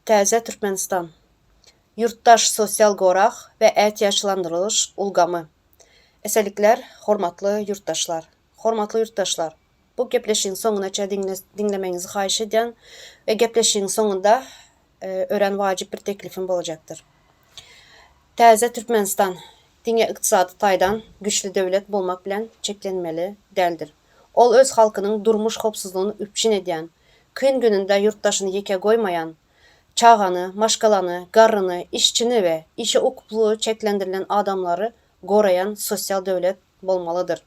Täze Türkmenistan. Ýurtdaş sosial gorag we ätiýaçlandyrylyş ulgamy. Esenlikler hormatly ýurtdaşlar. Hormatly ýurtdaşlar! Bu gepleşigiň soňunaça diňlemegiňizi haýyş edýän we gepleşigiň soňunda örän wajyp bir teklipim bolajakdyr. Täze Türkmenistan diňe ykdysady taýdan güýçli döwlet bolmak bilen çeklenmeli däldir. Ol öz halkynyň durmuş howpsuzlygyny üpjün edýän, kyn gününde ýurtdaşyny ýeke goýmaýan, çagany, maşgalany, garryny, işçini we işe ukuplylygy çäklendirilen adamlary goraýan sosial döwlet bolmalydyr.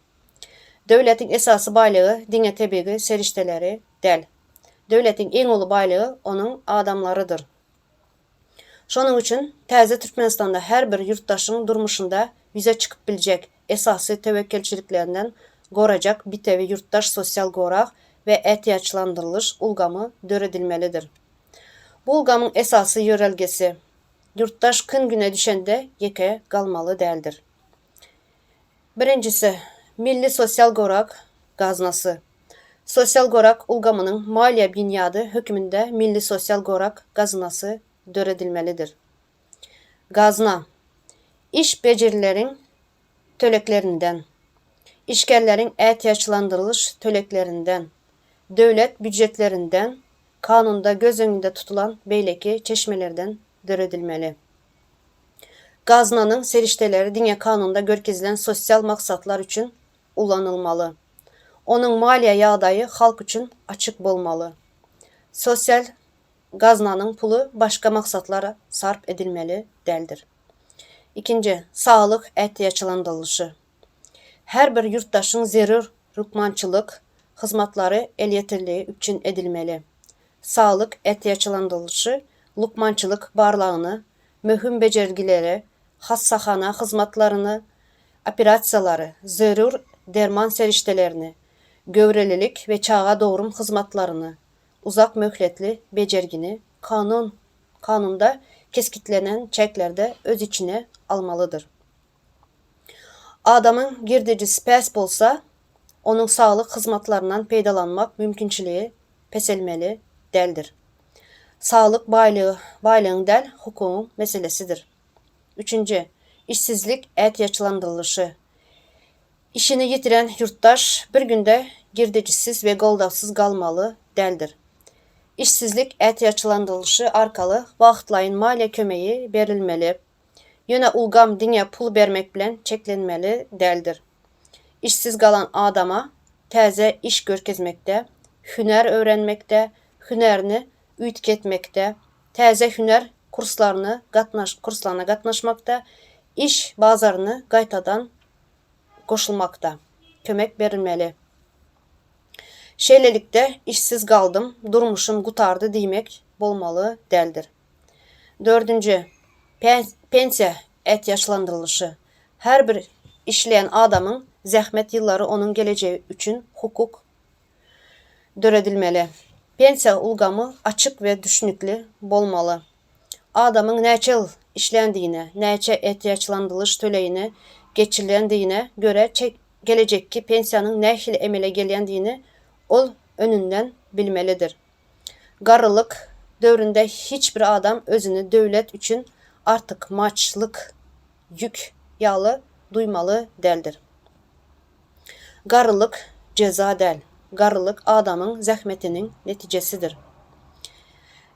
Döwletiň esasy baýlygy diňe tebigy serişdeleri däl. Döwletiň iň uly baýlygy onuň adamlarydyr. Şonuň üçin täze Türkmenistanda her bir ýurtdaşyň durmuşynda ýüze çykyp biljek esasy töwekgelçiliklerinden gorajak bitewi ýurtdaş sosial gorag we ätiýaçlandyrylyş ulgamy döredilmelidir. Bu ulgamyň esasy ýörelgesi, ýurtdaş kyn güne düşende ýeke galmaly däldir. Birinjisi, Milli sosial gorag gaznasy. Sosial gorag ulgamynyň maliýe binýady hökmünde Milli sosial gorag gaznasy döredilmelidir. Gazna, iş bejerileriň töleglerinden, işgärleriň ätiýaçlandyrylyş töleglerinden, döwlet býujetlerinden, kanunda göz öňünde tutulan beýleki çeşmelerden döredilmeli. Gaznanyň serişdeleri diňe kanunda görkezilen sosial maksatlar üçin ulanylmaly. Onuň maliýe ýagdaýy halk üçin açyk bolmaly. Sosial gaznanyň puly başga maksatlara sarp edilmeli däldir. Ikinji, saglyk ätiýaçlandyrylyşy. Her bir ýurtdaşyň zerur lukmançylyk hyzmatlary elýeterligi üpjün edilmeli. Saglyk ätiýaçlandyrylyşy lukmançylyk barlagyny, möhüm bejergileri, hassahana hyzmatlaryny, operasiýalary, zerur derman serişdelerini, göwrelilik we çaga dogrum hyzmatlaryny, uzak möhletli bejergini kanun kanunda kesgitlenen çäklerde öz içine almalydyr. Adamyň girdejisi pes bolsa, onuň saglyk hyzmatlaryndan peýdalanmak mümkinçiligi peselmeli däldir. Saglyk baýlygy baýlygyň däl, hukugyň meselesidir. Üçünji, işsizlik ätiýaçlandyrylyşy. Işini ýitiren ýurtdaş bir günde girdejisiz we goldawsyz galmaly däldir. Işsizlik ätiýaçlandyrylyşy arkaly wagtlaýyn maliýe kömegi berilmeli. Ýöne ulgam diňe pul bermek bilen çeklenmeli däldir. Işsiz galan adama täze iş görkezmekde, hünär öwrenmekde, hünärini üýtgetmekde, täze hünär kurslaryny gatnaş kurslaryna gatnaşmakda, iş bazaryny gaýtadan goşulmakda kömek berilmeli. Şeýlelikde, işsiz galdym, durmuşym gutardy diýmek bolmaly däldir. Dördünji, pensiýa ätiýaçlandyrylyşy. Her bir işleýän adamyň zähmet ýyllary onuň gelejegi üçin hukuk döredilmeli. Pensiýa ulgamy açyk we düşnükli bolmaly. Adamyň näçe ýyl işländigine, näçe ätiýaçlandyrylyş tölegine geçirilendigine görä gelejekki pensiýanyň nähili emele gelýändigini ol öňünden bilmelidir. Garrylyk döwründe hiç bir adam özüni döwlet üçin artykmaçlyk ýük ýaly duýmaly däldir. Garrylyk jeza däl. Garrylyk adamyň zähmetiniň netijesidir.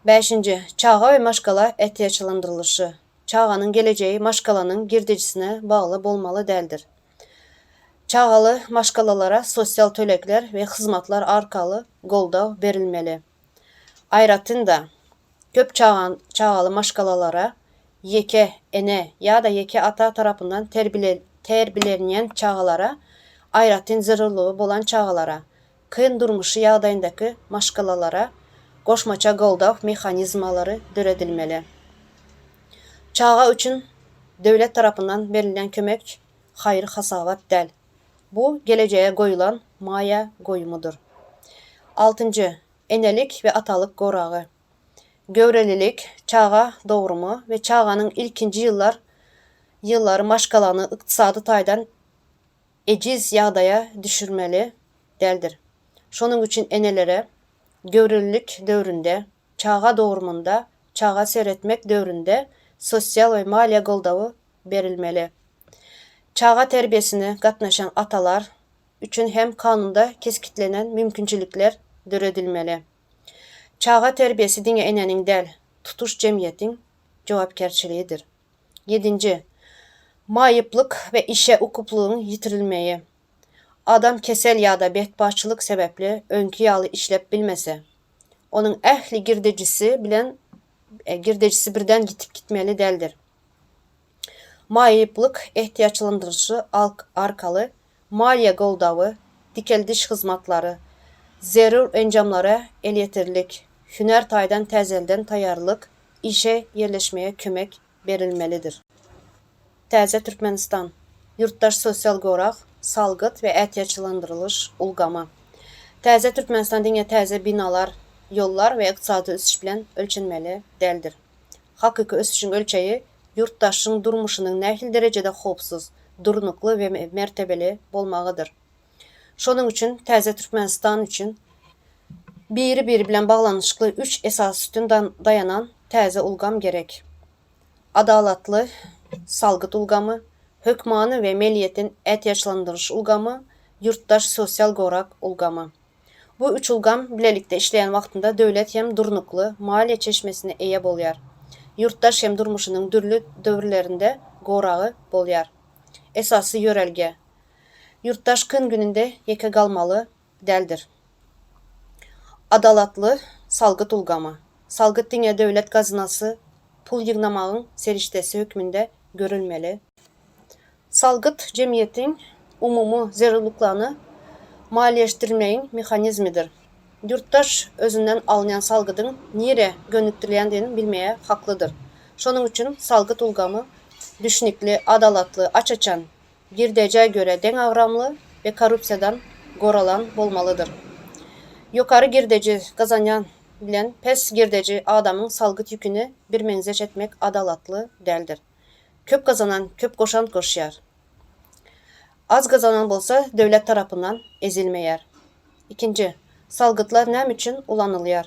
Bäşinji, çaga we maşgala ätiýaçlandyrylyşy. Çaganyň gelejegi maşgalanyň girdejisine bagly bolmaly däldir. Çagaly maşgalalara sosial tölegler we hyzmatlar arkaly goldaw berilmeli. Aýratyn-da, köp çagaly maşgalalara, ýeke ene ýa-da ýeke ata tarapyndan terbiýelenýän çagalara, aýratyn zerurlygy bolan çagalara, kyn durmuşy ýagdaýyndaky maşgalalara goşmaça goldaw mehanizmalary döredilmeli. Çaga üçin döwlet tarapyndan berilýän kömek haýyr-hasabat däl. Bu gelejege goýulan maýa goýumydyr. Altynjy, enelik we atalyk goragy. Göwrelilik, çaga dogrumy we çaganyň ilkinji ýyllar ýyllary maşgalany ykdysady taýdan ejiz ýagdaýa düşürmeli däldir. Şonuň üçin enelere göwrelilik döwründe, çaga dogrumynda. Çaga seretmek döwründe sosial we maliýe goldawy berilmeli. Çaga terbiýesine gatnaşan atalar üçin hem kanunda kesgitlenen mümkinçilikler döredilmeli. Çaga terbiýesi diňe eneniň däl, tutuş jemgyýetiň jogapkärçiligidir. Ýedinji. Maýyplyk we işe ukyplylygyň ýitirilmegi. Adam kesel ýa-da betbagtçylyk sebäpli öňki ýaly işläp bilmese, onuň ähli girdejisi bilen girdejisi birden ýitip gitmeli däldir. Maýyplyk ätiýaçlandyryşy arkaly maliýe goldawy, dikeldiş hyzmatlary, zerur enjamlara elýeterlilik, hünär taýdan täzelden taýýarlyk, işe ýerleşmege kömek berilmelidir. Täze Türkmenistan, ýurtdaş sosial gorag, salgyt we ätiýaçlandyrylyş ulgamy. Täze Türkmenistan diňe täze binalar, ýollar we ykdysady ösüş bilen ölçenmeli däldir. Hakyky ösüşiň ölçegi ýurtdaşyň durmuşynyň nähili derejede howpsuz, durnukly we mertebeli bolmagydyr. Şonuň üçin Täze Türkmenistan üçin biri-biri bilen baglanyşykly üç esasy sütün daýanan täze ulgam gerek. Adalatly salgyt ulgamy, hökmany we meliýetin ätiýaçlandyryş ulgamy, ýurtdaş sosial gorag ulgamy. Bu üç ulgam bilelikde işleýän wagtynda döwlet hem durnukly maliýe çeşmesine eýe bolýar, ýurtdaş hem durmuşynyň dürli döwürlerinde goragy bolýar. Esasy ýörelge, Ýurtdaş kyn gününde ýeke galmaly däldir. Adalatly salgyt ulgamy. Salgyt diňe döwlet gazynasy pul ýygnamagyň serişdesi hökmünde görülmeli. Salgyt jemgyýetiň umumy zerurlyklaryny maliýeleşdirmegiň mehanizmidir. Ýurtdaş özünden alynýan salgydyň nirä gönükdirilýändigini bilmäge haklydyr. Şonuň üçin salgyt ulgamy düşnükli, adalatly, aç-açan, girdejä görä deňagramly we korrupsiýadan goralan bolmalydyr. Ýokary girdeji gazanýan bilen pes girdeji adamyň salgyt ýüküni birmeňzeş etmek adalatly däldir. Köp gazanan köp goşant goşýar. Az gazanan bolsa döwlet tarapyndan ezilmeýär. Ikinji, salgytlar näme üçin ulanylýar?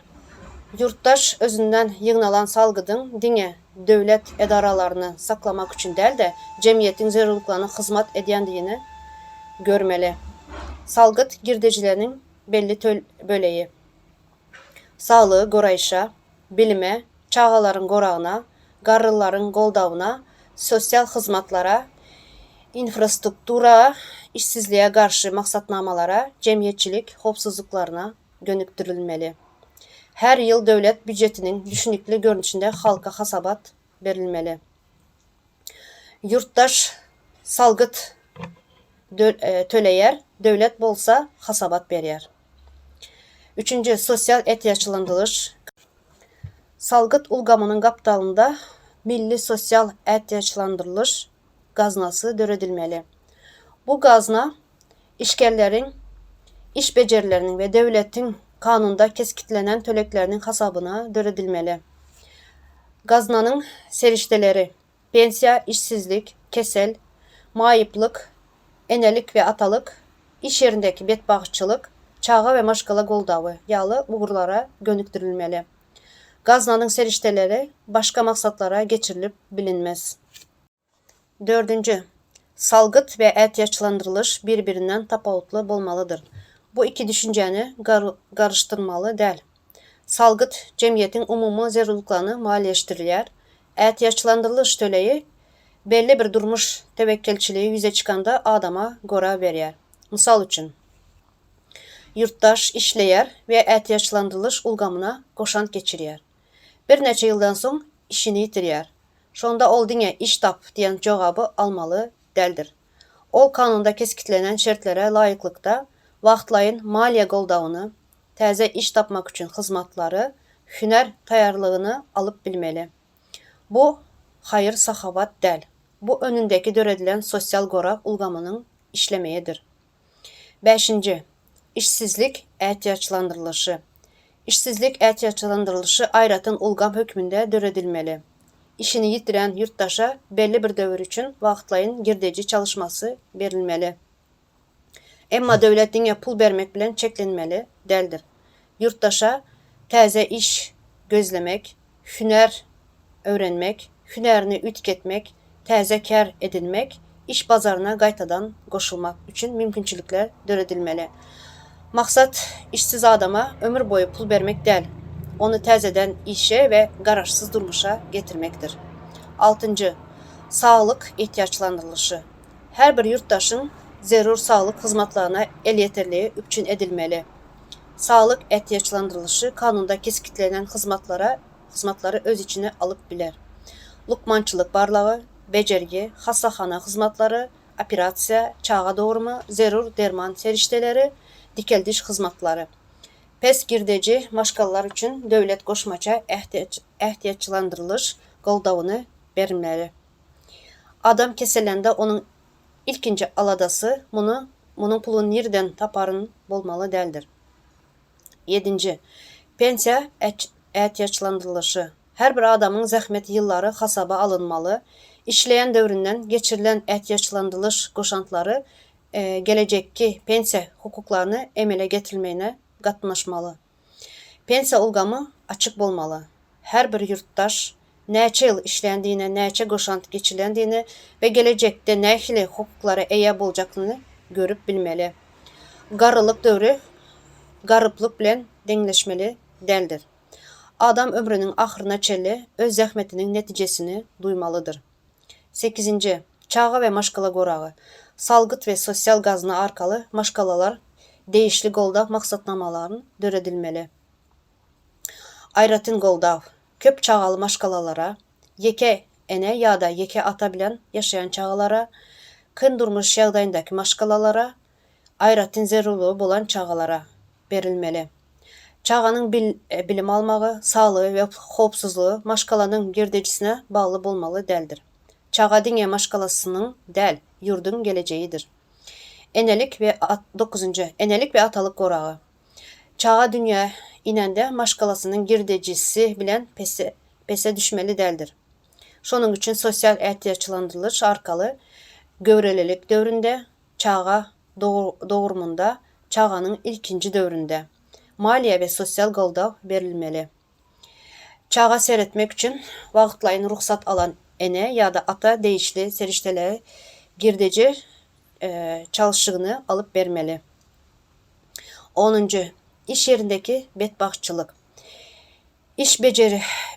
Ýurtdaş özünden ýygnalan salgydyň diňe döwlet edaralaryny saklamak üçin däl-de, jemgyýetiň zerurlyklaryna hyzmat edýändigini görmeli. Salgyt girdejileriniň belli bölegi saglygy goraýşa, bilime, çagalaryň goragyna, garrylaryň goldawyna, sosial hyzmatlara, infrastruktura, işsizlige garşy maksatnamalara, jemgyýetçilik howpsuzlyklaryna gönükdirilmeli. Her ýyl döwlet býujetiniň düşünikli görnüşinde halka hasabat berilmeli. Ýurtdaş salgyt töleýär, döwlet bolsa hasabat berýär. Üçünji, sosial ätiýaçlandyryş. Salgyt ulgamynyň gapdalynda milli sosial ätiýaçlandyrylyş gaznasy döredilmeli. Bu gazna işgärleriň iş bejerileriniň we döwletiň kanunda kesgitlenen tölegleriniň hasabyna döredilmeli. Gaznanyň serişdeleri pensiýa, işsizlik, kesel, maýyplyk, enelik we atalyk, iş ýerindäki betbagtçylyk, çaga we maşgala goldawy ýaly ugurlara gönükdirilmeli. Gaznanyň serişdeleri başga maksatlara geçirilip bilinmez. Dördünji, salgyt we ätiýaçlandyrylyş bir-birinden tapawutly bolmalydyr. Bu iki düşünjäni garyşdyrmaly däl. Salgyt jemgyýetiň umumy zerurlyklaryny maliýeleşdirýär, ätiýaçlandyrylyş tölegi belli bir durmuş töwekgelçiligi ýüze çykanda adama gorag berýär. Mysal üçin, ýurtdaş işleýär we ätiýaçlandyrylyş ulgamyna goşant geçirýär. Birnäçe ýyldan soň işini ýitirýär. Şonda ol diňe iş tap diýen jogaby almaly däldir. Ol kanunda kesgitlenen şertlere laýyklykda wagtlaýyn maliýe goldawyny, täze iş tapmak üçin hyzmatlary, hünär taýýarlygyny alyp bilmeli. Bu haýyr-sahawat däl. Bu önündeki döredilen sosial gorag ulgamynyň işlemeýidir. Bäşinji, işsizlik ätiýaçlandyrylyşy. Işsizlik ätiýaçlandyrylyşy aýratyn ulgam hökmünde döredilmeli. Işini ýitiren ýurtdaşa belli bir döwür üçin wagtlaýyn girdeji çalyşmasy berilmeli. Emma döwlet diňe pul bermek bilen çeklenmeli däldir. Ýurtdaşa täze iş gözlemek, hünär. öwrenmek, hünärini üýtgetmek, täze kär edinmek, iş bazaryna gaýtadan goşulmak üçin mümkinçilikler döredilmeli. Maksat işsiz adama ömür boýy pul bermek däl, ony täzeden işe we garaşsyz durmuşa getirmekdir. Altynjy, saglyk ätiýaçlandyrylyşy. Her bir ýurtdaşyň zerur saglyk hyzmatlaryna elýeterligi üpjün edilmeli. Saglyk ätiýaçlandyrylyşy kanunda kesgitlenen hyzmatlara hyzmatlary öz içine alyp biler. Lukmançylyk barlagy, bejergi, hassahana hyzmatlary, operasiýa, çaga dogrumy, zerur derman serişdeleri, dikeldiş hyzmatlary. Pes girdeji maşgalalar üçin döwlet goşmaça ätiýaçlandyrylyş goldawyny bermeli. Adam kesellende onuň ilkinji aladasy muny munuň puluny nirden taparyn bolmaly däldir. Ýedinji. Pensiýa ätiýaçlandyrylyşy. Her bir adamyň zähmet ýyllary hasaba alynmaly. Işleýän döwründen geçirilen ätiýaçlandyrylyş goşantlary gelejekki pensiýa hukuklaryny emele getirilmegine gatnaşmaly. Pensiýa ulgamy açyk bolmaly. Her bir ýurtdaş näçe ýyl işländigine, näçe goşant geçirilendigini we gelejekde nähili hukuklara eýe boljakdygyny görüp bilmeli. Garrylyk döwri garyplyk bilen deňleşmeli däldir. Adam ömrüniň ahyryna çenli öz zähmetiniň netijesini duýmalydyr. Sekizinji. Çaga we maşgala goragy. Salgyt we sosial gazna arkaly maşgalalar degişli goldaw maksatnamalaryny döredilmeli. Aýratyn goldaw, köp çagaly maşgalalara, ýeke ene ýa-da ýeke ata bilen ýaşaýan çagalara, kyn durmuş ýagdaýyndaky maşgalalara, aýratyn zerurlygy bolan çagalara berilmeli. Çaganyň bilim almagy, saglygy we howpsuzlygy maşgalanyň girdejisine bagly bolmaly däldir. Çaga diňe maşgalasynyň däl, ýurduň gelejegidir. Enelik we dokuzynjy, enelik we atalyk goragy. Çaga dünýä inende maşgalasynyň girdejisi bilen pese pese düşmeli däldir. Şonuň üçin sosial ätiýaçlandyrylyş arkaly göwrelilik döwründe, çaga dogrumynda, çaganyň ilkinji döwründe maliýe we sosial goldaw berilmeli. Çaga seretmek üçin wagtlaýyn rugsat alan ene ýa-da ata degişli serişdeleri girdeji çalşygyny alyp bermeli. Onunjy, iş ýerindäki betbagtçylyk. Iş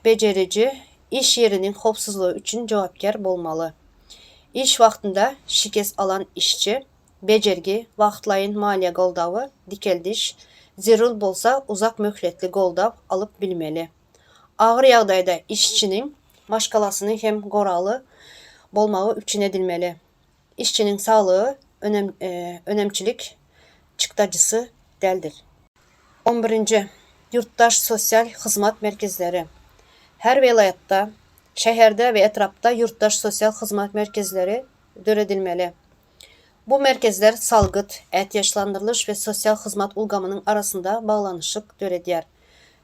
bejeriji iş ýeriniň howpsuzlygy üçin jogapkär bolmaly. Iş wagtynda şikes alan işçi bejergi, wagtlaýyn maliýe goldawy, dikeldiş, zerur bolsa uzak möhletli goldaw alyp bilmeli. Agyr ýagdaýda işçiniň maşgalasynyň hem goragly bolmagy üpjün edilmeli. Işçiniň saglygy önemçilik çykdajysy däldir. On birinji. Ýurtdaş sosial hyzmat merkezleri. Her welaýatda, şäherde we etrapda ýurtdaş sosial hyzmat merkezleri döredilmeli. Bu merkezler salgyt, ätiýaçlandyrylyş we sosial hyzmat ulgamynyň arasynda baglanyşyk döredýär.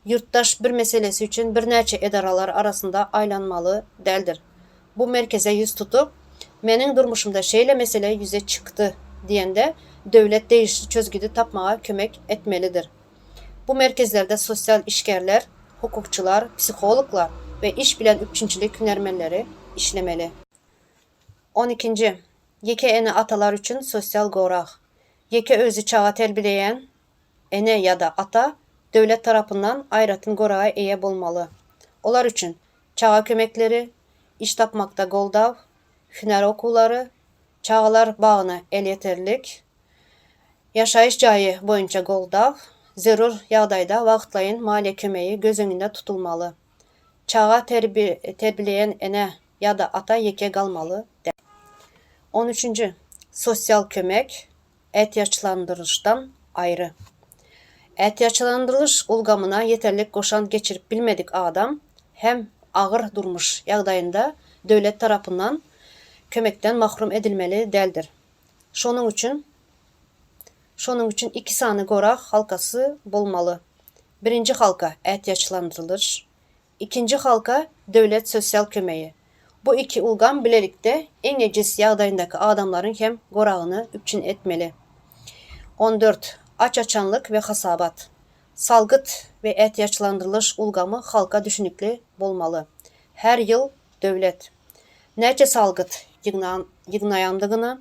Ýurtdaş bir meselesi üçin birnäçe edaralar arasynda aýlanmaly däldir. Bu merkeze ýüz tutup, Meniň durmuşymda şeýle mesele ýüze çykdy diýende, döwlet degişli çözgüdi tapmaga kömek etmelidir. Bu merkezlerde sosial işgärler, hukukçylar, psihologlar we iş bilen üpjünçilik hünärmenleri işlemeli. On ikinji. Ýeke ene-atalar üçin sosial gorag. Ýeke özi çaga terbiýeleýän ene ýa-da ata döwlet tarapyndan aýratyn goraga eýe bolmaly. Olar üçin çaga kömekleri, iş tapmakda goldaw, hünär okuwlary, çagalar bagyna elýeterlik, ýaşaýyş jaýy boýunça goldaw, zerur ýagdaýda wagtlaýyn maliýe kömegi göz öňünde tutulmaly. Çaga terbiýeleýän ene ýa-da ata ýeke galmaly däl. On üçünji, sosial kömek ätiýaçlandyrylyşdan aýry. Ätiýaçlandyrylyş ulgamyna ýeterlik goşant geçirip bilmedik adam hem agyr durmuş ýagdaýynda döwlet tarapyndan kömekden mahrum edilmeli däldir. Şonuň üçin şonuň üçin iki sany gorag halkasy bolmaly. Birinji halka, ätiýaçlandyrylyş, Ikinji halka döwlet sosial kömegi. Bu iki ulgam bilelikde iň ejiz ýagdaýyndaky adamlaryň hem goragyny üpjün etmeli. 14. Aç-açanlyk we hasabat. Salgyt we ätiýaçlandyrylyş ulgamy halka düşünikli bolmaly. Her ýyl döwlet näçe salgyt ýygnaýandygyny,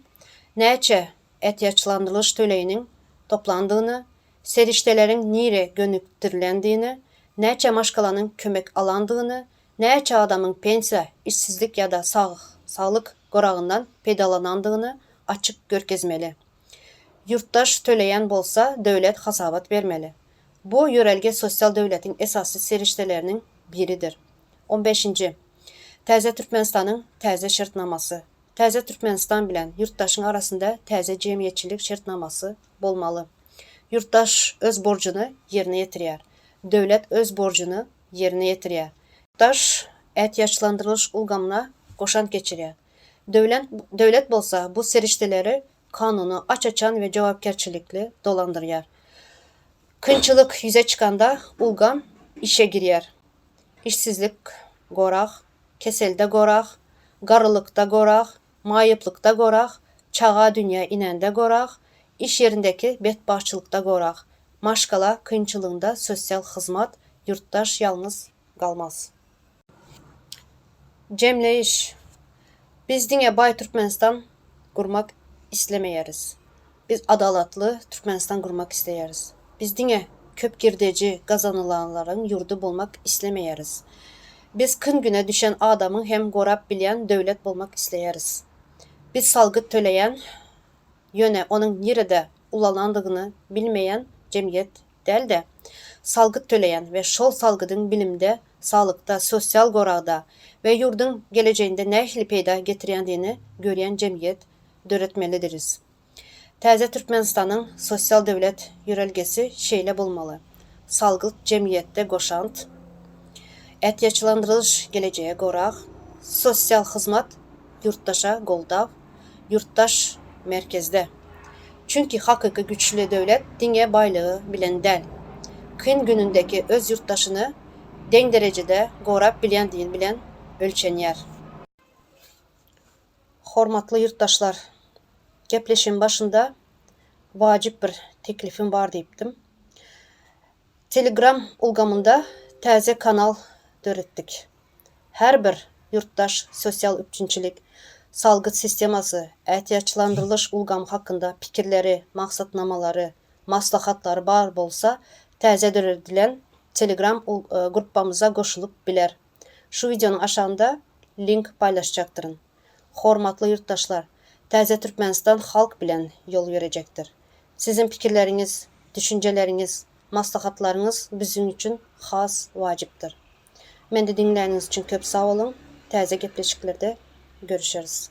näçe ätiýaçlandyrylyş töleginiň toplandygyny, serişdeleriň nirä gönükdirilendigini, näçe maşgalanyň kömek alandygyny, näçe adamyň pensiýa, işsizlik ýa-da saglyk goragyndan peýdalanandygyny açyk görkezmeli. Ýurtdaş töleýän bolsa, döwlet hasabat bermeli. Bu ýörelge sosial döwletiň esasy serişdeleriniň biridir. On beşinji. Täze Türkmenistanyň täze şertnamasy. Täze Türkmenistan bilen ýurtdaşyň arasynda täze jemgyýetçilik şertnamasy bolmaly. Ýurtdaş öz borjuny ýerine ýetirýär. Döwlet öz borjuny ýerine ýetirýär. Ýurtdaş ätiýaçlandyrylyş ulgamyna goşant geçirýär. Döwlet bolsa bu serişdeleri kanuny aç-açan we jogapkärçilikli dolandyrýar. Kynçylyk ýüze çykanda ulgam işe girýär. Işsizlik gorag, keselde gorag, garrylykda gorag, maýyplykda gorag, çaga dünýä inende gorag, iş ýerindäki betbagtçylykda gorag, maşgala kynçylygynda sosial hyzmat, ýurtdaş ýalňyz galmaz. Jemleýiş, Biz diňe baý Türkmenistan gurmak islemeýäris. Biz adalatly Türkmenistan gurmak isleýäris. Biz diňe köp girdeji gazanylanlaryň ýurdy bolmak islemeýäris. Biz kyn güne düşen adamyň hem gorap bilýän döwlet bolmak isleýäris. Biz salgyt töleýän, ýöne onuň nirede ulalandygyny bilmeýän jemgyýet däl-de, salgyt töleýän we şol salgydyň bilimde, saglykda, sosial goragda we ýurduň gelejeginde nähili peýda getirýändigini görýän jemgyýet döretmelidiris. Täze Türkmenistanyň sosial döwlet ýörelgesi şeýle bolmaly, salgyt jemgyýetde goşant, ätiýaçlandyrylyş gelejege gorag, sosial hyzmat ýurtdaşa goldaw, ýurtdaş merkezde. Çünki hakyky güçli döwlet diňe baýlygy bilen däl, kyn günündäki öz ýurtdaşyny deň derejede gorap bilýändigi bilen ölçenýär. Hormatly ýurtdaşlar! Gepleşigiň başynda wajyp bir teklipim bar diýipdim. Telegram ulgamynda täze kanal döretdik. Her bir ýurtdaş sosial üpjünçilik, salgyt sistemasy, ätiýaçlandyrylyş ulgamy hakynda pikirleri, maksatnamalary, maslahatlary bar bolsa, täze döredilen Telegram gruppamyza goşulyp biler. Şu wideonyň aşagynda link paýlaşjakdyryn. Hormatly ýurtdaşlar, Täze Türkmenistan halk bilen ýol ýörejekdir. Siziň pikirleriňiz, düşünjeleriňiz, maslahatlaryňyz biziň üçin has wajypdyr. Meni diňläniňiz üçin köp sag boluň, täze gepleşiklerde görüşeris.